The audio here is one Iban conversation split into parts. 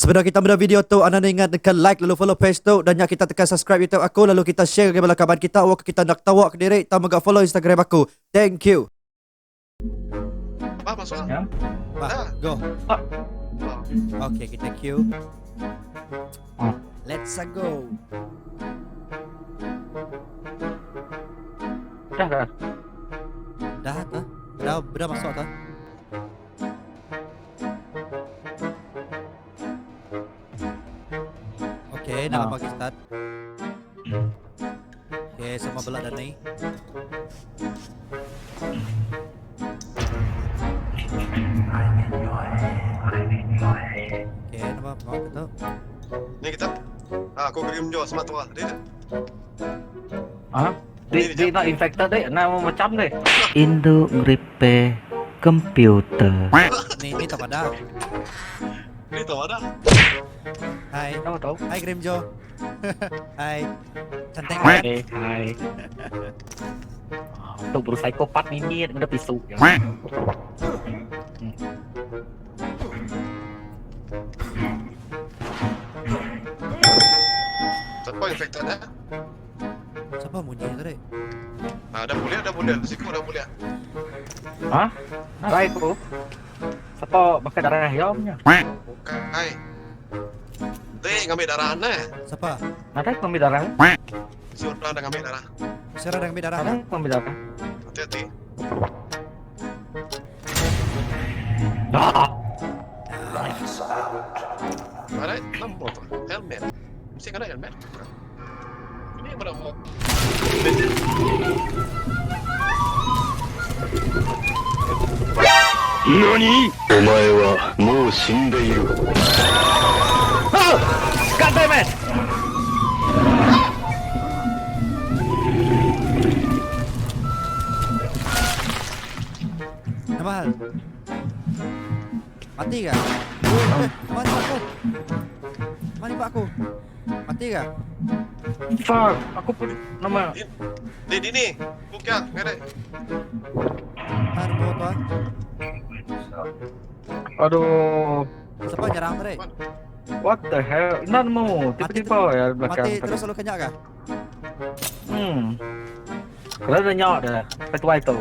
Sebedau kita meda video tu anang enda ingat nekan like lalu follow page tu dan nya kita tekan subscribe youtube aku lalu kita share ngagai bala kaban kita awakka kita enda ketawa kediri tau mega follow instagram aku. Thank you. Bah masuk ah. Ya. Bah, Dah. go. Ah. Okay, kita queue. Ah. Let's go. Dah kah? Dah tu. Dah, dah masuk tu. Okay, nak Ah. bagi start. Okay, sama belak dan ni. Okay, nama pengawal kita. Ni kita. Ah, aku kirim jo semat tu ah. Dia. Ha? Di di nak infected deh, nak macam deh. Indu ngrepair komputer. Ni ni tak ada. Ni tahu ada. Hai. Tahu tahu. Hai Grimjo. Hai. Cantik kan? Eh, hai. Tu baru psikopat ni ada pisau. Siapa infected eh? Siapa bunyi tadi? Ah, dah boleh, dah boleh. Siku dah boleh. Ha? Narai ku. Siapa pakai darah ayamnya? Bukan. Hai. Dek, ngambil darah aneh. Siapa? Narai ku ambil darah. Si orang dah ngambil darah. Siapa yang ambil darah? Narai ku ambil darah. Hati-hati. Dah. Ada lampu tu. Helmet. Mesti kena helmet. Ini yang pada mau. 何お前はもう死んでいる。 Oh! God damn it! Nama hal? Mati kah? Eh, mana aku? Mana pak aku? Mati kah? Fuck, aku pun nama Di di ni. Bukan, ngerek. Ah, bawa apa? Aduh, Siapa nyerang tadi? what the hell? Nan mau tiba-tiba ya belakang. Mati terus lalu kenyak kah? Hmm. Kalau dah nyok dah, ketua itu.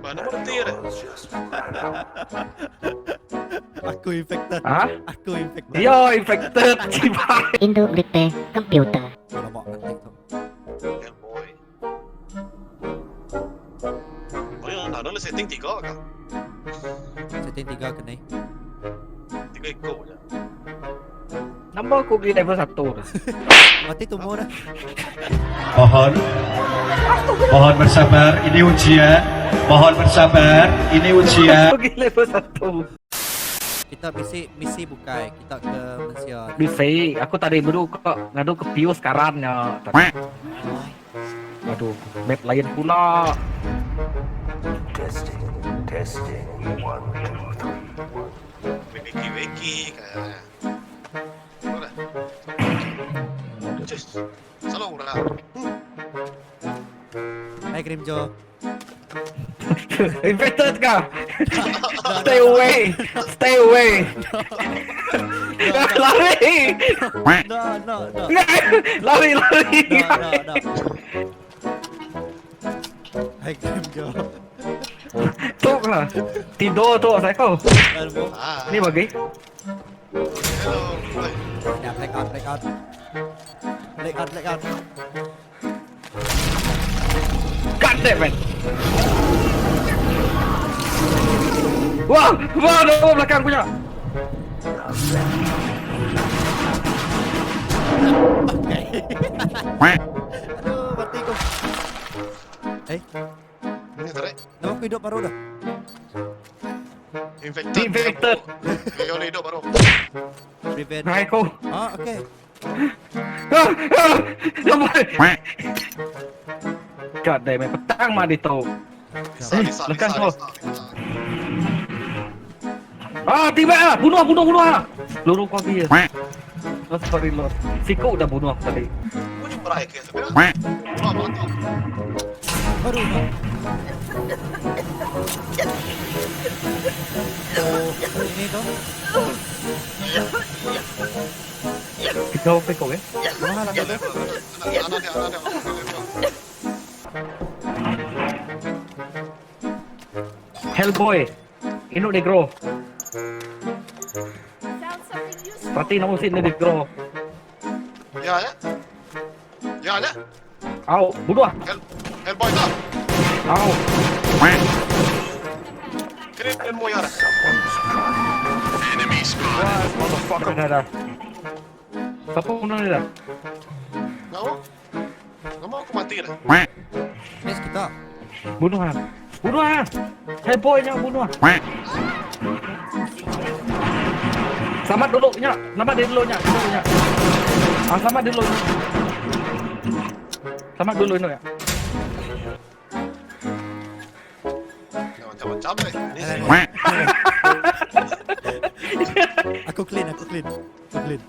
Mana berhenti ya? Aku infected. Hah? Aku infected. Yo, infected, cibai. Indu repair komputer. Alamak, cantik tu. Hellboy. Oh ya, nak ada setting tiga kah? Setting 3 kena. Tiga ekor je. Nama aku pergi level 1 dah. Mati tumbuh dah. Mohon Mohon bersabar, ini ujian. Mohon bersabar, ini ujian. Aku pergi level 1. Kita misi misi bukai, kita ke Malaysia. Bisa, aku tadi baru ke ngadu ke Pio sekarang ya. Aduh, map lain pula. Wiki wiki kayaknya. Udah. Cus. Salah orang. Hai Grimjo. Infected kah? Stay away. Stay away. Lari. No, no, no. Lari, lari. No, no, no. Hai Grimjo. Tok lah. Tidur tu saya kau. Aduh. Ah. Ni bagi. Hello. Oi. Ya, black out, black out. Black out, black out. God damn it. Wah, wah, ada orang belakang punya. Aduh, mati aku. Eh, Ni tarik. nama aku hidup baru dah. Infected. Infected. Kau ni hidup baru. Prevent. Hai kau. Ah, okay. Ah, ah, Ya boleh. God damn it, petang mah dia tu. Lisa, Lisa, Lekas Lisa, kau. Lisa, Lisa. Ah, tiba ah, bunuh, bunuh, bunuh ah. Peluru kau habis. Oh, sorry lord. Siku udah bunuh aku tadi. Kau jumpa rakyat ke? Wah, mantap. Baru. Jauh pekok eh. Mahal aku tu. Hellboy. Indu negro. Parti nama si negro. Ya ya. Ya ya. Au, bunuh. Hell Hellboy tak. Au. Kena ilmu ya. Dah dah dah. Siapa bunuh dia dah? Nama? Nama aku mati dah. Next kita. Bunuh ah. Bunuh ah. Hellboy nya bunuh ah. Selamat dulu nya. Selamat dia dulu nya. Dulu nya. Ah, selamat dulu. Selamat dulu nya. Macam-macam eh. Ni Aku clean, aku clean. Aku clean.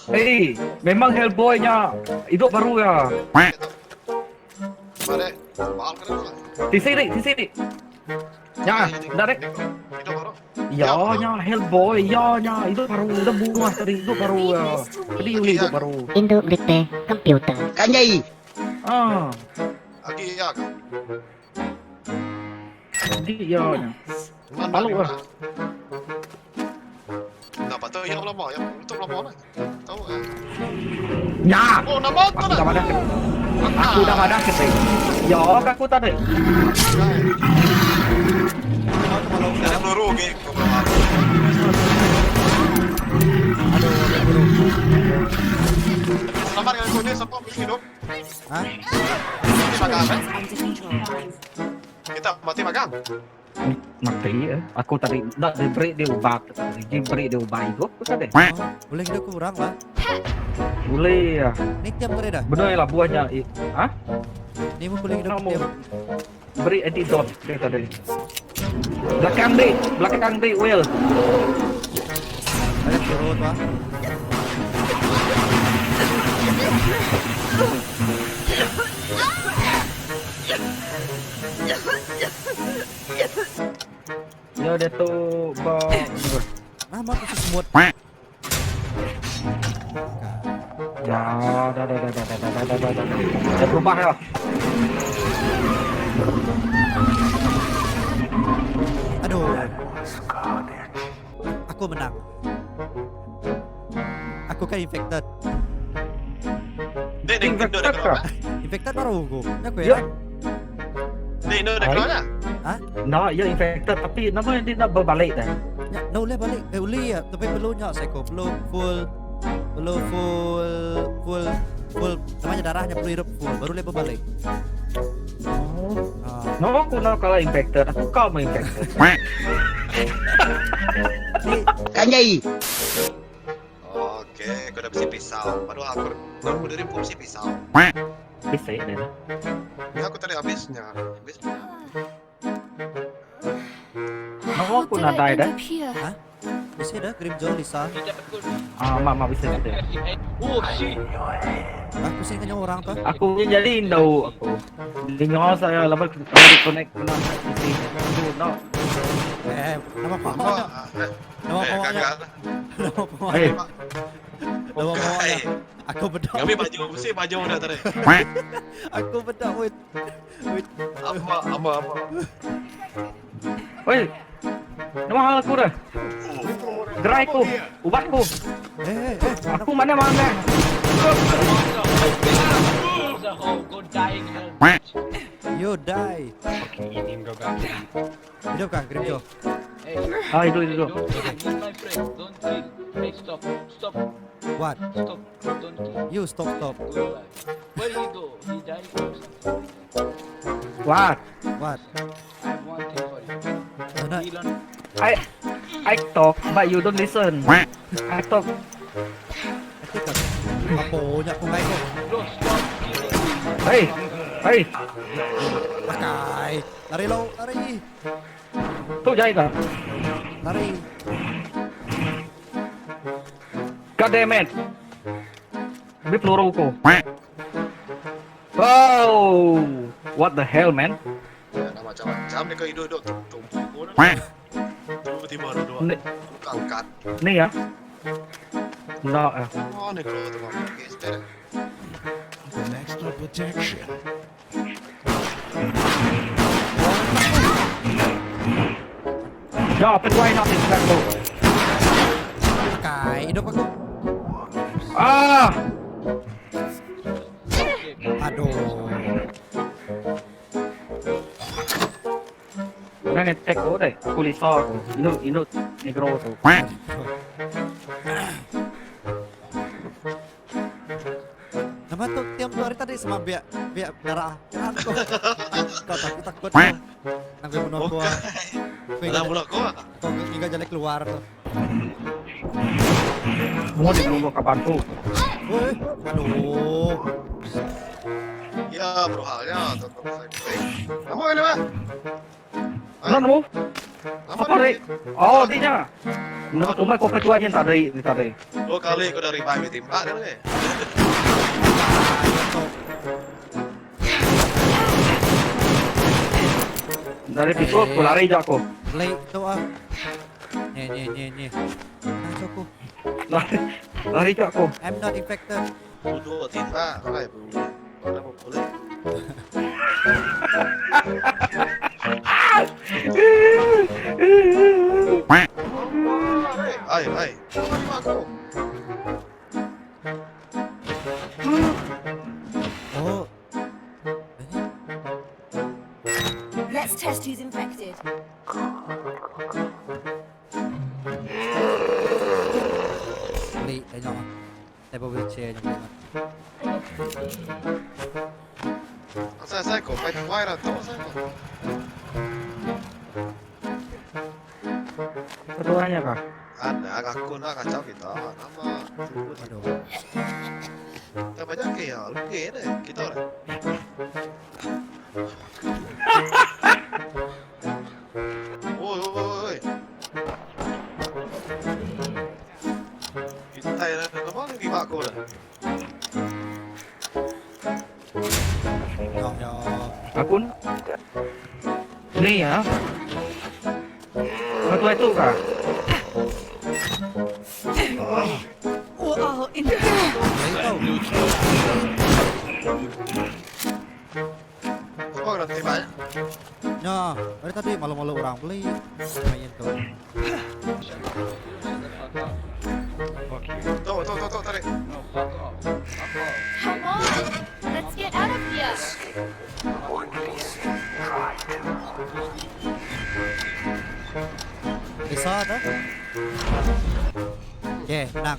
Eh, memang Hellboy nya hidup baru ya. Mare, mahal kena. Tisi dik, tisi dik. Nya, dah dek. Hidup baru. Ya, nya Hellboy, ya nya hidup baru, dah bunuh tadi hidup baru ya. Tadi uli hidup baru. Induk repair komputer. Ah, Lagi ya. di ya nya. Malu lah. Nah, patut yang lama, yang untuk lama lah. Tahu eh. Nya. Oh, nama tu Aku dah madah. Aku dah madah ke tadi. Ya, aku tadi. Ada peluru ke? Aduh, ada buru. Selamat dengan aku ni, siapa boleh hidup? Hah? Mati magang, eh? Kita mati magang. Mati eh. Aku tadi dah diberi dia ubat. Diberi dia ubat hidup aku tadi. Oh, boleh hidup kurang lah. Boleh ya. Ni tiap boleh dah. Benar lah buahnya. Ha? Ni pun boleh hidup Nama. tiap. Beri antidote dia tadi. Belakang dik, belakang dik Will. Ada turun wah. Ya dia tu ba Nama tu semut. Ya, dah dah dah dah dah dah dah dah dah. Dah berubah dah. Aduh. Aku menang. Aku kan infected. Dek, dek, dek, dek, kah? Infected baru aku. Ni aku Ya. ya. Dek, dek, dek, keluar Ha? Nah, ya infected tapi nama dia nak berbalik dah. Ya, no boleh balik. Eh boleh ya, tapi perlu nyak seko, perlu full perlu full full full namanya darahnya perlu hidup full baru boleh berbalik. Oh. Ah. No, aku nak kalau infected, aku kau mau infected. Ni Okey, kau dah besi pisau. Baru aku aku dari pun besi pisau. Bisa ya dia. Ni aku tadi habisnya. Habis. Nama aku nak die dah. Bisa dah Grimjaw Lisa. Ah, mak mak bisa kita. Aku sini kena orang tu. Aku ni jadi Indo aku. Dengar saya lama kena connect kena PC. Aku no. Eh, nama Apa? apa? Nama Eh, apa? gagal. Nama apa? Eh, Nama apa? Aku bedak. Kami baju besi baju dah tadi. Aku bedak wait. Wait. Apa apa apa. oi. Nama hal aku dah. Gerai ku, ubat ku. Eh, eh, eh. Aku mana mana. You die. Hidup kah Grimjaw? Ah, itu itu. What? You stop stop. Wah, What? Mana? I talk but you don't listen. I talk. Nanti kan. Apa nyak kau ngai kau? Hey, hey, Pakai. Lari lo, lari. tu jai kah? Lari. God damn it. Ambil peluru ku. Wow, what the hell man? Ya, dah macam-macam dia kau hidup-hidup tumpuk pun. Tiba-tiba ada dua. Ni, Aku angkat. ni ya. Enda ah. Oh, negro tu bang. Okay, spare. Ya, petuai nak disekat tu. Kai, hidup aku. Ah! Aduh. Nang attack ko deh. Kulisa aku. Inu inu negro tu. Nama tu tiap tu hari tadi sama biak biak darah. Kenapa aku? Kau takut takut tu. Nang gue bunuh aku. ah. Kau Ada ingat pula kau. ah. kau ingat jalan keluar tu. Mau dibunuh kapan tu? Woi, aduh. Ya, bro halnya tetap saya. Kamu ini mah? Mana nemu? Nama Apa dek? Oh, dia. Nama tu kau ketua yang tadi, ni tadi. Dua kali kau dari revive tim A dah ni. Dari pistol aku lari je aku. Play tu ah. Ni ni ni ni. Nah, aku. Lari, lari je aku. I'm not infected. Dua tim A, ai boleh. Kenapa boleh? Ai, ai. Aku. Oh. Let's test who's infected. Beli tengok. Saya bawa wheelchair je beli. Saya saya kau fight wire atau saya kau. Ketuanya kah? Ada aku nak kacau kita. Nama. Aduh. Kita banyak ke ya, oke deh kita deh. Oi, oi, oi, oi. Kita ya, nama ni di aku dah. Ya ya. Aku ni ya. Ketua itu kah? Or I'll infect. Play tau. Semua kena terima ya. Ya, dari tadi malu-malu orang beli. Main tu. Tuh, tuh, tuh, tuh, tarik. Come on! Let's get out of here! Bisa dah. Okay, menang.